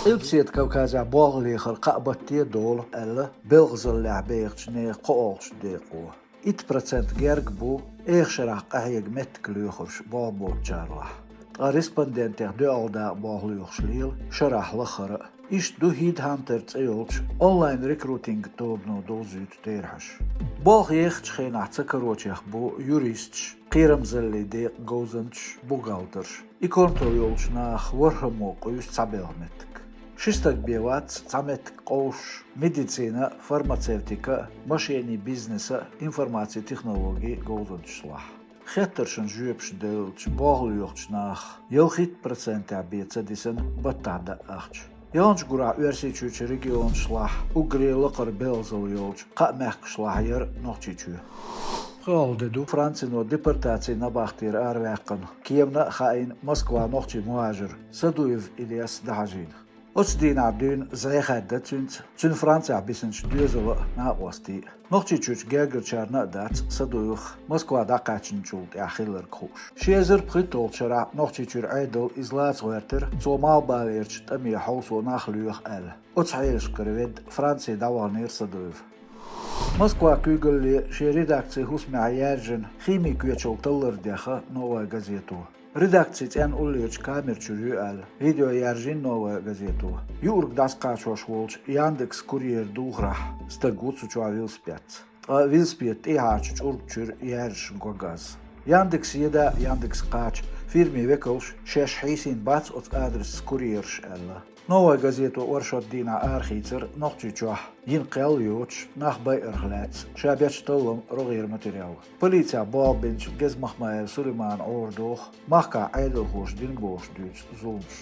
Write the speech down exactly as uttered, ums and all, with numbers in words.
Къилбаседа Кавказехь болх лехар кхаа батте а долу, аьлла белхазаллехь бехачу нехан кхоалгӀачу декъо. Итт процент герга бу эха шарахь къахьега меттиг лоьхурш болх боцучарлахь. Ткъа респондентех доьалгӀа дакъа болх лоьхуш лела шарахь лахара а. Иштта ду HeadHunter цӀе йолчу онлайн-рекрутинг тобано довзуьйту терахьаш. Болх ехачу хенахь ца карочех бу юристаш, кхерамзаллин декъан говзанчаш, бухгалтерш. И контор йолчу наха ворхӀаммо къуьйсу цхьа белхан меттиг. Ши стаг бен вац цхьа меттиг къовсуш медицина, фармацевтика, машенийн бизнеса, информацин технологийн говзанчашлахь. Хеттаршна жоьпаш деллачу болх лоьхучу наха ялхитта процентехь бен ца дисина баттахь даа ахча. Ялханчу гурахь Оьрсийчуьрчу регионашлахь уггаре лакхара белхазалла йолчу кхаа мехкашлахь яра Нохчийчоь. ПхоьалгӀа де ду Францино депортацин набахтера араваьккхина, кемана а хаийна Москвахь нохчийн мухӀажар Садуев Ильяс дӀахьажийна. Оцу дийнахь дуьйна зӀе хаьдда цуьнца, цуьнан Францехь бисинчу доьзалан а, накъостийн а. Нохчийчуьрчу гергарчарна а дац Садуевх Москва дӀакхаьчначул тӀаьхьа хилларг хууш. Ши эзар пхийтталгӀачу шарахь Нохчийчуьра Ӏедал иза лаца гӀоьртира, цо малхбалерчу тӀаме хьовсо нах лоьху аьлла. Оцу хьелашкара ведда Франце дӀаваханера Садуев. Москва куьйгалле шен редакцин хӀусамехь яьржина химин коьчалла таллар деха «Новая газето». Редакци цӀенна уллерчу камер чуьра ю аьлла, видео яьржина «Новая газето». Юург дӀасакхачош волчу Яндекс Курьеран духарехь стаг ву цу чохь велосипедца. Ткъа велосипедан тӀехьарчу чӀург чуьра яьржа го газ. Яндекс еда Яндекс кхача фирмин векалш шаьш хьийсийна бац оцу адресца курьераш аьлла. «Новая газето» оршот дийнахь арахийцира Нохчийчохь йина кхел а йоцуш, нах байарх лаьцна ша бечу талламан рогӀера материал. Полицехь болх бинчу Гезмахмаев Сулеймана гӀора доху махкахь Ӏедалхоша дина бохуш дуьйцу зуламаш.